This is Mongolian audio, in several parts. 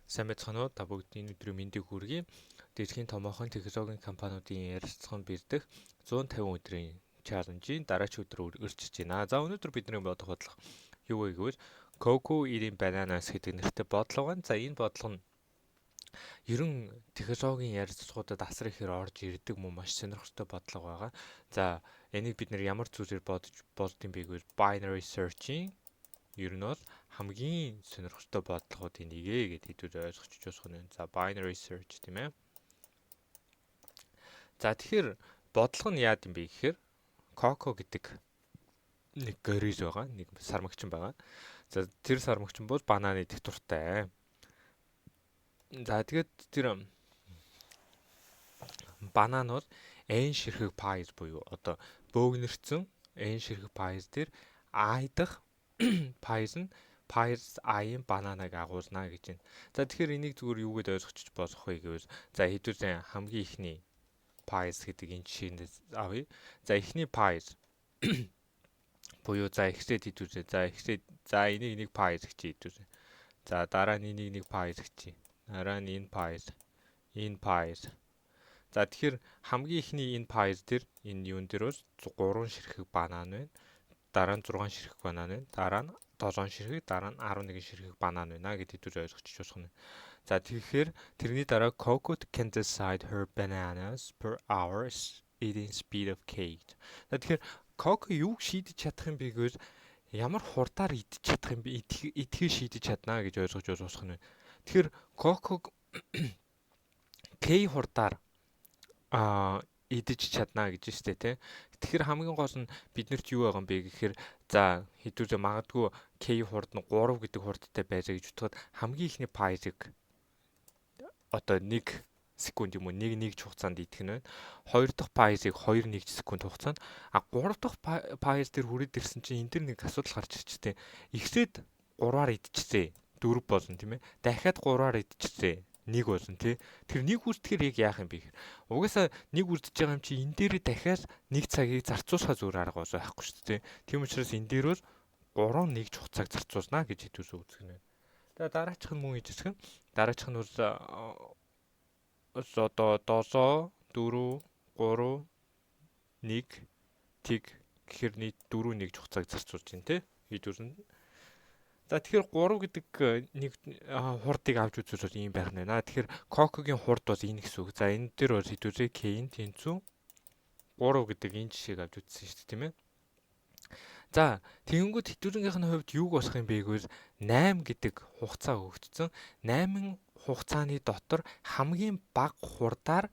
Сайн байцгаана уу? Та бүгдийн өдрийн мэндийг хүргэе. Дэлхийн томоохон технологийн компаниудын ярилцлаганд бэлдэх 150 өдрийн challenge-ийн дараач өдөр өрчиж байна. За, өнөөдөр бидний бодох бодлого юу вэ гэвэл Coco Eating Bananas гэдэг нэртэй бодлого байна. За, энэ бодлого нь ерөн технологийн ярилцлагуудад асар ихээр орж ирдэг мөн маш сонирхолтой бодлого байгаа. За, энийг бид нэр ямар зүйлээр бодож болд юм бэ гэвэл binary search-ийн ер нь бол хамгийн сонирхолтой бодлогоудын нэг ээ гэд хэдүүл ойлгочих жоох нь. За, binary search, тийм ээ. За, тэгэхээр бодлого нь яад юм бэ гэхээр Coco гэдэг нэг горилл байгаа, нэг сармагчин байгаа. За, тэр сармагчин бол банан идэх дуртай. За, тэгээд тэр банан бол n ширхэг pies буюу одоо бөөгнөрцөн n ширхэг pies дээр i дахь pies нь pies i-ын бананаг агуулна гэж байна. За, тэгэхээр энийг зүгээр юу гэдээ ойлгочих болох вэ гэвэл, за, хэдүүлээ хамгийн эхний pies гэдэг энэ жишээндээс авъя. За, эхний pies буюу, за, эхлээд хэдүүлээ. За, эхлээд, за, энийг нэг pies гэж хэдүүлээ. За, дараа нь энийг нэг pies гэж. Дараа нь энэ pies, энэ pies. За, тэгэхээр хамгийн эхний энэ pies дээр, энэ юун дээр бол 3 ширхэг банан байна. Дараа нь 6 ширхэг банан байна. Дараа нь 7 ширхэг, дараа нь 11 ширхэг банан байна гэдгийг түр ойлгочих болох нь. За, тэгэхээр тэрний дараа Coco can decide her bananas per hour eating speed of K. За, тэгэхээр Coco юуг шийдэж чадах юм бэ гэвэл ямар хурдаар идэж чадах юм бэ? Идэхийг шийдэж чаднаа гэж ойлгож болох нь. Тэгэхээр Coco K хурдаар идэж чаднаа гэж штэ, тий. Тэгэхээр хамгийн гол нь биднэрт юу байгаа юм бэ гэхээр, за, хэдүүлээ магадгүй K хурд нь 3 гэдэг хурдтай байлаа гэж бодоход хамгийн эхний pies-ыг одоо 1 секунд юм уу 1 1 хугацаанд идэх нь байна. Хоёр дахь pies-ыг 2 1 секунд хугацаанд, а гурав дахь pies дээр хүрээд ирсэн чинь энэ дэр нэг асуудал гарч ирчтэй. Эхлээд 3-аар идчихсэн. 4 болно, тийм ээ. Дахиад 3-аар идчихсэн, нэг болно, тий. Тэр нэг үлдэхээр яг яах юм бэ гэхээр угаасаа нэг үлдэж байгаа юм чи энэ дээрээ дахиад нэг цагийг зарцуулахаа зүгээр арга бол байхгүй шүү дээ. Тийм учраас энэ дээр бол 3 нэг хугацааг зарцуулнаа гэж хэдүүлээ үзэх нь. Тэгээ дараачих нь мөн ижисгэн. Дараачих нь бол одоо 7 4 3 1 тэг гэхээр нийт 4 нэг хугацааг зарцуулж байна, тий. Хэдүүлэн. За, тэгэхээр 3 гэдэг нэг хурдыг авч үзвэл ийм байх нь байна. Тэгэхээр Coco-гийн хурд бол энэ гэсэн үг. За, энэ дээр бол хэдүүлээ K-ийн тэнцүү 3 гэдэг энэ жишээг авч үзсэн шүү дээ, тийм ээ. За, тэгэнгүүт хэдүүлэнгийнх нь хувьд юуг болох юм бэ гэвэл 8 гэдэг хугацаа өгөгдсөн. 8 хугацааны дотор хамгийн бага хурдаар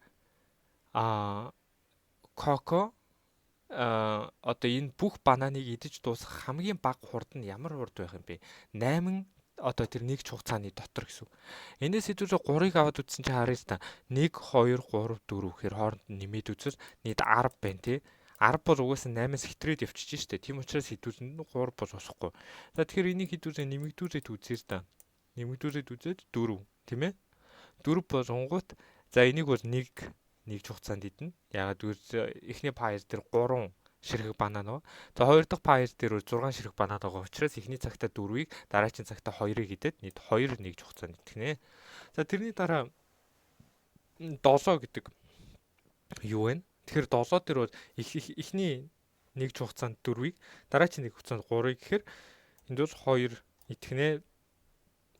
Coco одоо энэ бүх бананыг идэж дуусгах хамгийн бага хурд нь ямар хурд байх юм бэ? 8 одоо тэр нэг хугацааны дотор гэсэн үг. Энэс хэдүүлээ 3-ыг аваад үзсэн чинь харъя та. 1 2 3 4 гэхээр хооронд нь нэмээд үзвэл нийт 10 байна, тий. 10 бол угаасаа 8-аас хэтрээд явчихж штэ. Тийм учраас хэдүүлэнд нь 3 бол болохгүй. За, тэгэхээр энийг хэдүүлээ нэмэгдүүлээд үзье л да. Нэмэгдүүлээд үзээд 4, тийм ээ. 4 болонгууд, за, энийг бол 1 нэг хугацаанд идэнэ. Яагаад гэвэл эхний pies дээр 3 ширхэг банан байгаа. За, хоёр дахь pies дээр 6 ширхэг банан байгаа учраас эхний цагтаа 4-ийг, дараагийн цагтаа 2-ыг идээд нийт 2 нэг хугацаанд идэх нэ. За, тэрний дараа 7 гэдэг юу вэ? Тэгэхээр 7 дээр бол эхний нэг хугацаанд 4-ийг, дараагийн нэг хугацаанд 3-ыг гэхээр энд бол 2 идэх нэ.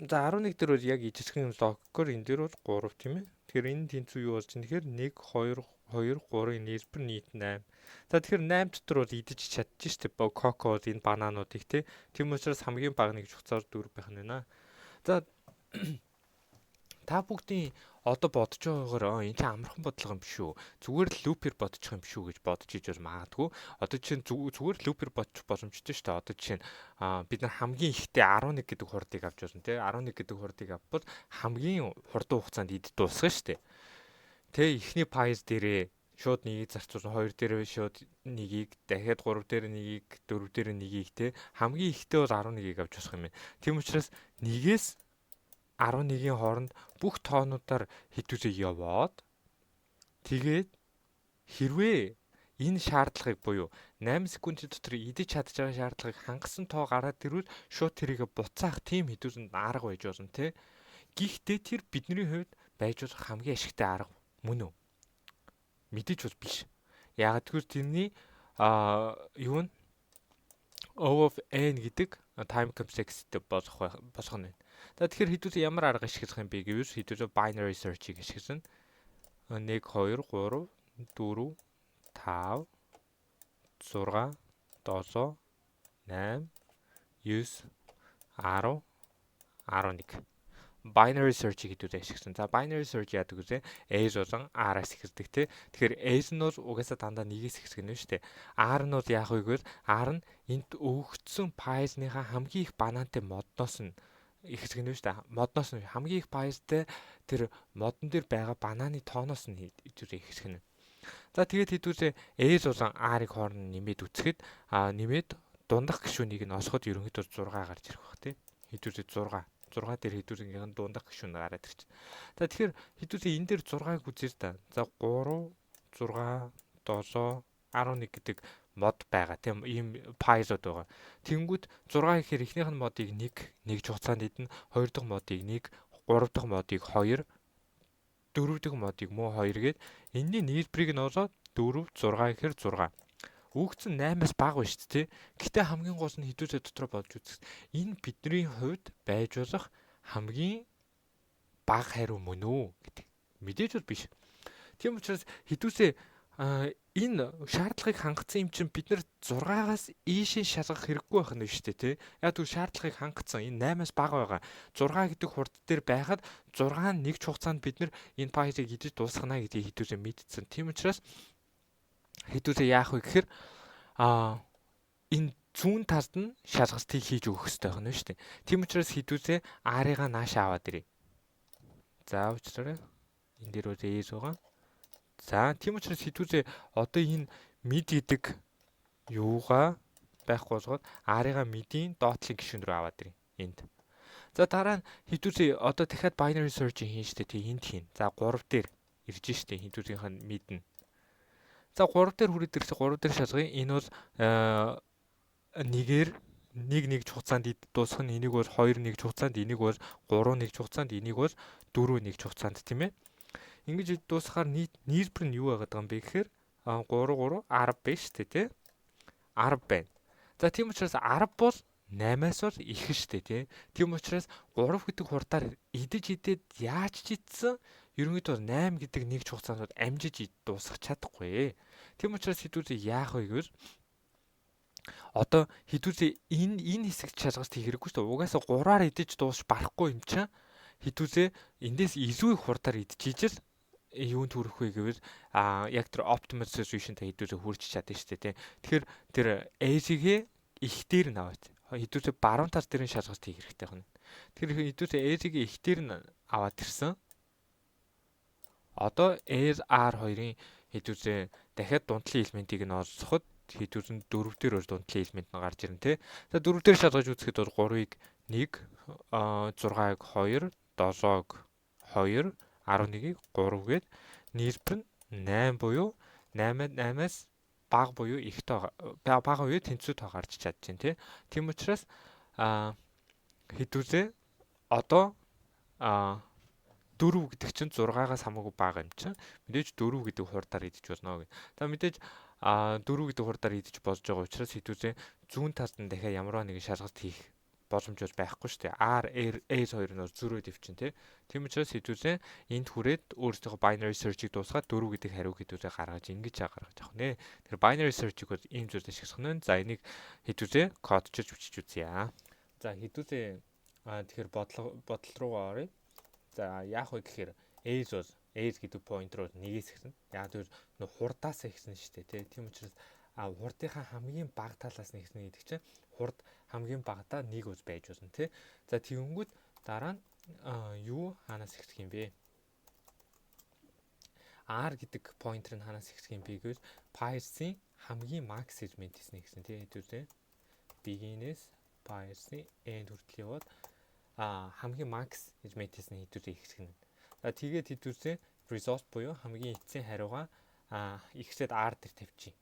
За, 11 дээр бол яг ижилхэн логикоор энэ дээр бол 3, тийм ээ. Тэгэхээр энэ тэнцүү юу болж байна гэхээр 1 2 2 3-ын нийлбэр нийт 8. За, тэгэхээр 8 дотор бол идэж чадчих штэ. Коко бол энэ банануудыг, тий. Тийм учраас хамгийн бага нэг хугацаар 4 байх нь байна. За, та бүгдийн одоо бодож байгаагаар энэ чинь амархан бодлого юм биш үү? Зүгээр л loop-ээр бодчих юм биш үү гэж бодож иж бол магадгүй. Одоо чинь зүгээр loop-ээр бодчих боломжтой шүү дээ. Одоо жишээ нь бид нар хамгийн ихтэй 11 гэдэг хурдыг авч болно, тий. 11 гэдэг хурдыг авбал хамгийн хурдан хугацаанд идэж дуусгах шүү дээ. Тэ, эхний pies дээрээ шууд нэгийг зарцуулсан, хоёр дээрээ шууд нэгийг, дахиад гурав дээр нэгийг, дөрөв дээр нэгийг, те, хамгийн ихтэй бол 11-ийг авч болох юм байна. Тийм учраас нэгээс 11-ийн хооронд бүх тоонуудаар хэдүүлээ яваад, тэгээд хэрвээ энэ шаардлагыг буюу 8 секундын дотор идэж чадж байгаа шаардлагыг хангасан тоо гараад ирвэл шууд тэрийг буцаах тийм хэдүүлэнд арга байж болно, те. Гэхдээ тэр бидний хувьд байж болох хамгийн ашигтай арга мөн үү? Мэдээж бол биш. Яг тэгэхээр тэрний юу нь O of n гэдэг time complexity болох нь байна. За, тэгэхээр хэдүүлээ ямар арга ашиглах юм бэ гэвэл хэдүүлээ binary search-ийг ашиглана. 1 2 3 4 5 6 7 8 9 10 11. Binary search-ийг хэдүүлээ ашигласан. За, binary search яадаг вэ? S болон R-аас эхэлдэг, тий. Тэгэхээр S нь бол угаасаа дандаа нэгээс эхэлдэг нь шүү дээ. R нь бол яах вэ гэвэл R нь энд өгөгдсөн pies-ныхаа хамгийн их банантай модноос нь эхэлдэг нь шүү дээ. Модноос нь, хамгийн их pies-тай тэр модон дээр байгаа бананы тооноос нь хэдүүлээ эхэлэх нь. За, тэгээд хэдүүлээ S болон R-ыг хооронд нэмээд үзэхэд нэмээд дундах гишүүнийг нь олоход ерөнхийдөө 6 гарч ирэх бах, тий. Хэдүүлээ 6 6 дээр хэдүүлэнгийн дундах гишүүн гараад ирчих. За, тэгэхээр хэдүүлээ энэ дээр 6-ыг үзье та. За, 3 6 7 11 гэдэг мод байгаа, тийм, ийм pies-ууд байгаа. Тэнгүүд 6 гэхээр эхнийх нь модыг 1 нэг хугацаанд идэнэ, хоёр дахь модыг 1, гурав дахь модыг 2, дөрөв дэх модыг мөн 2 гээд энэний нийлбэрийг нь олоод 4 6 гэхээр 6. Үүгцэн 8-аас бага байна шүү дээ. Гэхдээ хамгийн гол нь хэдүүлээ дотроо бодож үзэх. Энэ бидний хувьд байж болох хамгийн бага хариу мөн үү гэдэг. Мэдээж бол биш. Тийм учраас хэдүүлээ энэ шаардлагыг хангацсан юм чинь бид нар 6-аас ийшээ шалгах хэрэггүй байх нь шүү дээ, тий. Яг түр шаардлагыг хангацсан. Энэ 8-аас бага байгаа. 6 гэдэг хурд дээр байхад 6 нь нэг хугацаанд бид нар энэ pies-ыг идэж дуусгана гэдгийг хэдүүлээ мэдсэн. Тийм учраас хэдүүлээ яах вэ гэхээр энэ зүүн талд нь шалгалтыг хийж өгөх хэрэгтэй байна шүү дээ. Тийм учраас хэдүүлээ R-ыг наашаа аваад ирье. За, уучлаарай. Энэ дээр бол S байгаа. За, тийм учраас хэдүүлээ одоо энэ mid гэдэг юугаа байхгүй болгоод R-ыг mid-ийн доотлын гишүүн рүү аваад ирье. Энд. За, дараа нь хэдүүлээ одоо дахиад binary search хийн штэ, тий, энд хийн. За, 3 дээр ирж штэ хэдүүлгийнх нь mid нь. За, 3 дээр хүрээд ирсэн, 3 дээр шалгая. Энэ бол нэгээр 1 1 хугацаанд дуусгах нь, энийг бол 2 1 хугацаанд, энийг бол 3 1 хугацаанд, энийг бол 4 1 хугацаанд, тийм ээ. Ингэж дуусгахаар нийт нийлбэр нь юу байгаад байгаа юм бэ гэхээр 3 3 10 байна шүү дээ, тий. 10 байна. За, тийм учраас 10 бол 8-аас бол их шүү дээ, тий. Тийм учраас 3 гэдэг хурдаар идэж идээд яаж ч идсэн ерөнхийдөө 8 гэдэг нэг хугацаанд амжиж дуусгах чадахгүй. Тийм учраас хэдүүлээ яах вэ гэвэл одоо хэдүүлээ энэ хэсэгт шалгалт хийх хэрэггүй шүү дээ. Угаасаа 3-аар идэж дуусч барахгүй юм чинь хэдүүлээ эндээс илүү их хурдаар идчихийжэл юунд хүрэх вэ гэвэл яг тэр optimal solution-тай хэдүүлээ хүрч чадна шүү дээ, тийм. Тэгэхээр тэр S-ийг их дээр нь аваад хэдүүлээ баруун тал дээр нь шалгалт хийх хэрэгтэй байна. Тэгэхээр хэдүүлээ S-ийг их дээр нь аваад ирсэн. Одоо R R хоёрын хэдүүлээ дахиад дундлын элементийг нь олсоход хэдүүлэн 4 дээр бол дундлын элемент нь гарч ирнэ, те. За, 4 дээр шалгаж үзэхэд бол 3-ыг 1, 6-ыг 2, 7-ог 2, 11-ийг 3 гээд нийлбэр нь 8 буюу 8 8-аас бага буюу их тоо, бага буюу тэнцүү тоо гарч чадж байна, тий. Тийм учраас хэдүүлээ одоо 4 гэдэг чинь 6-аас хамаагүй бага юм чинь мэдээж 4 гэдэг хурдаар идэж болно гэх. За, мэдээж 4 гэдэг хурдаар идэж болж байгаа учраас хэдүүлээ зүүн талд нь дахиад ямарваа нэгэн шалгалт хийх боломж бол байхгүй шүү дээ. R R S хоёр нь бол зөрөөд ивчин, тий. Тийм учраас хэдүүлээ энд хүрээд өөрсдийнхөө binary search-ийг дуусгаад 4 гэдэг хариу хэдүүлээ гаргаж, ингэж гаргаж авах нэ. Тэр binary search-ийг бол ийм зүйлд ашиглах нь. За, энийг хэдүүлээ кодчилж бичиж үзье. За, хэдүүлээ тэгэхээр бодол руугаа оръё. За, яах вэ гэхээр S бол S гэдэг point руу нэгээс эхэлнэ. Яг тэр нөх хурдаас эхэлнэ шүү дээ, тий. Тийм учраас хурдынхаа хамгийн бага талаас нь эхэлнэ гэдэг чинь хурд хамгийн багадаа нэг үз байж болно, тий. За, тэгэнгүүт дараа нь юу хаанаас эхлэх юм бэ? R гэдэг pointer нь хаанаас эхлэх юм бэ гэвэл pies-ийн хамгийн max элементээс нь гэсэн, тий, хэдүүлээ. Begin-ээс pies-ийн end хүртэл яваад хамгийн max элементээс нь хэдүүлээ эхлэх нь. За, тэгээд хэдүүлээ result буюу хамгийн эцсийн хариугаа эхлээд R дээр тавьчих.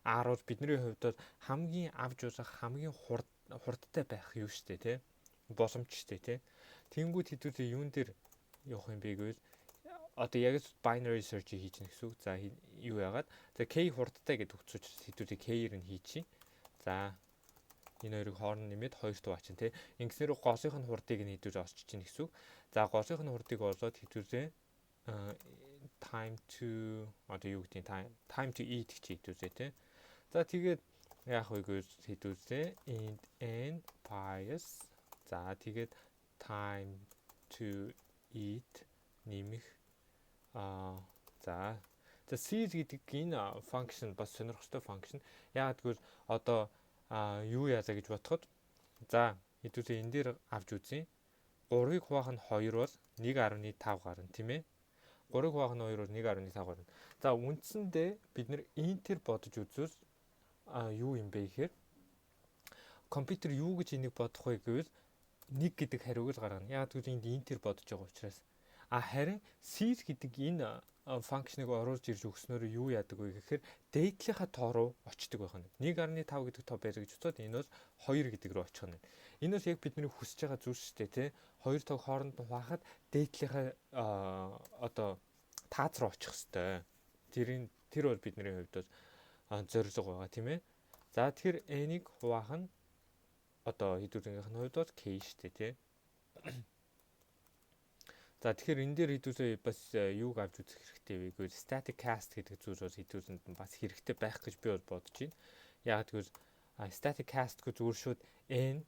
R бол бидний хувьд бол хамгийн авч болох хамгийн хурдтай байх юу шүү дээ, тий. Боломжтой, тий. Тэнгүүд хэдүүлээ юун дээр явах юм бэ гэвэл одоо яг л binary search хийж гэнэ гэсэн үг. За, юу яагаад? За, k хурдтай гэдэг үгс учраас хэдүүлээ k-ээр нь хийчихье. За, энэ хоёрыг хооронд нэмээд 2 дуваачин, тий. Ингэснээр голынх нь хурдыг нь хэдүүлээ олчиж чинь гэсэн үг. За, голынх нь хурдыг олоод хэдүүлээ time to одоо юу гэдэг, time to eat гэж хэдүүлээ, тий. За, тэгээд яах вэ гэвэл хэдүүлээ int n bias, за, тэгээд time to eat нэмэх за ceil гэдэг энэ function бас сонирхолтой function. Яагаад гэвэл одоо юу яалаа гэж бодоход, за, хэдүүлээ энэ дээр авч үзье. 3-ыг хуваах нь 2 бол 1.5 гарна, тийм ээ. 3-ыг хуваах нь 2 бол 1.5 гарна. За, үндсэндээ бид нэр int-ээр бодож үзвэл юу юм бэ гэхээр компьютер юу гэж энийг бодох вэ гэвэл 1 гэдэг хариуг л гаргана. Яг гэвэл энд int-ээр бодож байгаа учраас. А харин ceil гэдэг энэ function ыг оруулж ирж өгснөөр юу яадаг вэ гэхээр дээдлийнхаа тоо руу очдог байх нь. 1.5 гэдэг тоо байлаа гэж бодсод энэ бол 2 гэдэг рүү очих нь. Энэ бол яг бидний хүсэж байгаа зүйл шүү дээ, тий. Хоёр тоог хооронд нь хуваахад дээдлийнхаа одоо тааз руу очих хэвээр. Тэр бол бидний хувьд бол зорилго байгаа, тийм ээ. За, тэгэхээр n-ийг хуваах нь одоо хэдүүлгийнх нь хувьд бол k шүү дээ, тий. За, тэгэхээр энэ дээр хэдүүлээ бас юуг авч үзэх хэрэгтэй вэ гэвэл static cast гэдэг зүйл бол хэдүүлэнд нь бас хэрэгтэй байх гэж би бол бодож байна. Яг гэвэл static cast гэх зүгээр шууд n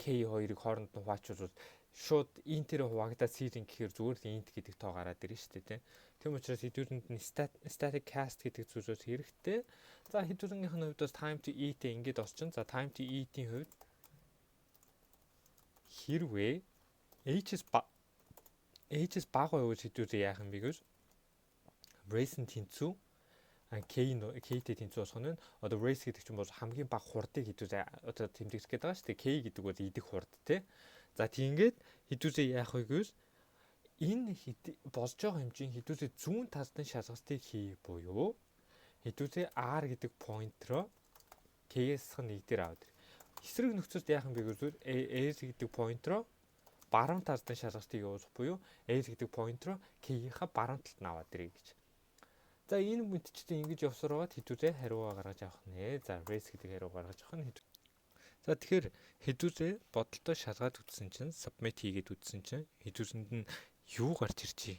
k хоёрыг хооронд нь хуваачвал шууд int-ээр хуваагдаад ceiling гэхээр зүгээр л int гэдэг тоо гараад ирнэ шүү дээ, тийм. Тийм учраас хэдүүлэнд нь static cast гэдэг зүйл бас хэрэгтэй. За, хэдүүлэнгийнх нь хувьд бас time to eat ингэж олчин. За, time to eat-ийн хувьд хэрвээ h-с бага байвал хэдүүлээ яах юм бэ гэвэл race нь тэнцүү k k-тэй тэнцүү болох нь, одоо race гэдэг чинь бол хамгийн бага хурдыг хэдүүлээ одоо тэмдэглэх гээд байгаа шүү дээ. K гэдэг бол идэх хурд, тий. За, тийгээд хэдүүлээ яах вэ гэвэл энэ болж байгаа хэмжээний хэдүүлээ зүүн талд нь шалгалтыг хий буюу хэдүүлээ r гэдэг point руу k-с нэг дээр аваад ир. Эсрэг нөхцөлд яах юм бэ гэвэл l гэдэг point руу баруун талд нь шалгалтыг явуулах буюу L гэдэг point руу K-ийнхаа баруун талд нь аваад ирье гэж. За, энэ мэтчдээ ингэж явсаар байгаад хэдүүлээ хариугаа гаргаж авах нэ. За, race гэдэг хариу гаргаж авах нь. За, тэгэхээр хэдүүлээ бодолтой шалгаад үзсэн чинь, submit хийгээд үзсэн чинь хэдүүлсэнд нь юу гарч иржээ?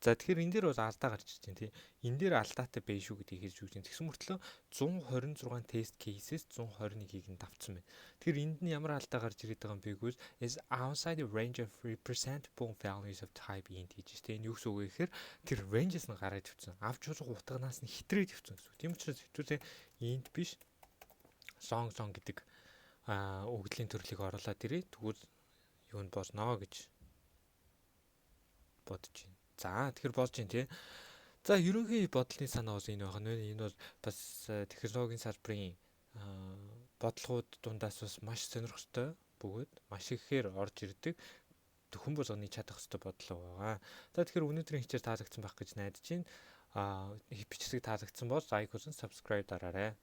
За, тэгэхээр энэ дээр бол алдаа гарч ирж байна, тий. Энэ дээр алдаатай байх шүү гэдгийг хэлж өгч байна. Тэгсэн мөртлөө 126 тест case-ээс 121-ийг нь давтсан байна. Тэгэхээр энд нь ямар алдаа гарч ирээд байгаа юм бэ гэвэл is outside the range of representable values of type int гэж байна. Энэ юу гэсэн үг вэ гэхээр тэр range-с нь гараад ивцэн. Авч болох утганаас нь хитрээд ивцэн гэсэн үг. Тийм учраас хэвчүүлээ int биш, long long гэдэг өгөгдлийн төрлийг оруулаад ирээ. Тэгвэл юу нь болно гэж бодож байна. За, тэгэхээр болж байна, тий. За, ерөнхий бодлын санаа бол энэ байна. Энэ бол бас технологийн салбарын бодлогууд дундаас бас маш сонирхолтой бөгөөд маш ихээр орж ирдэг, хүн болгоны чадах ёстой бодлого байгаа. За, тэгэхээр өнөөдрийн хичээл таалагдсан байх гэж найдаж байна. Бичлэг таалагдсан бол like болон subscribe дараарай.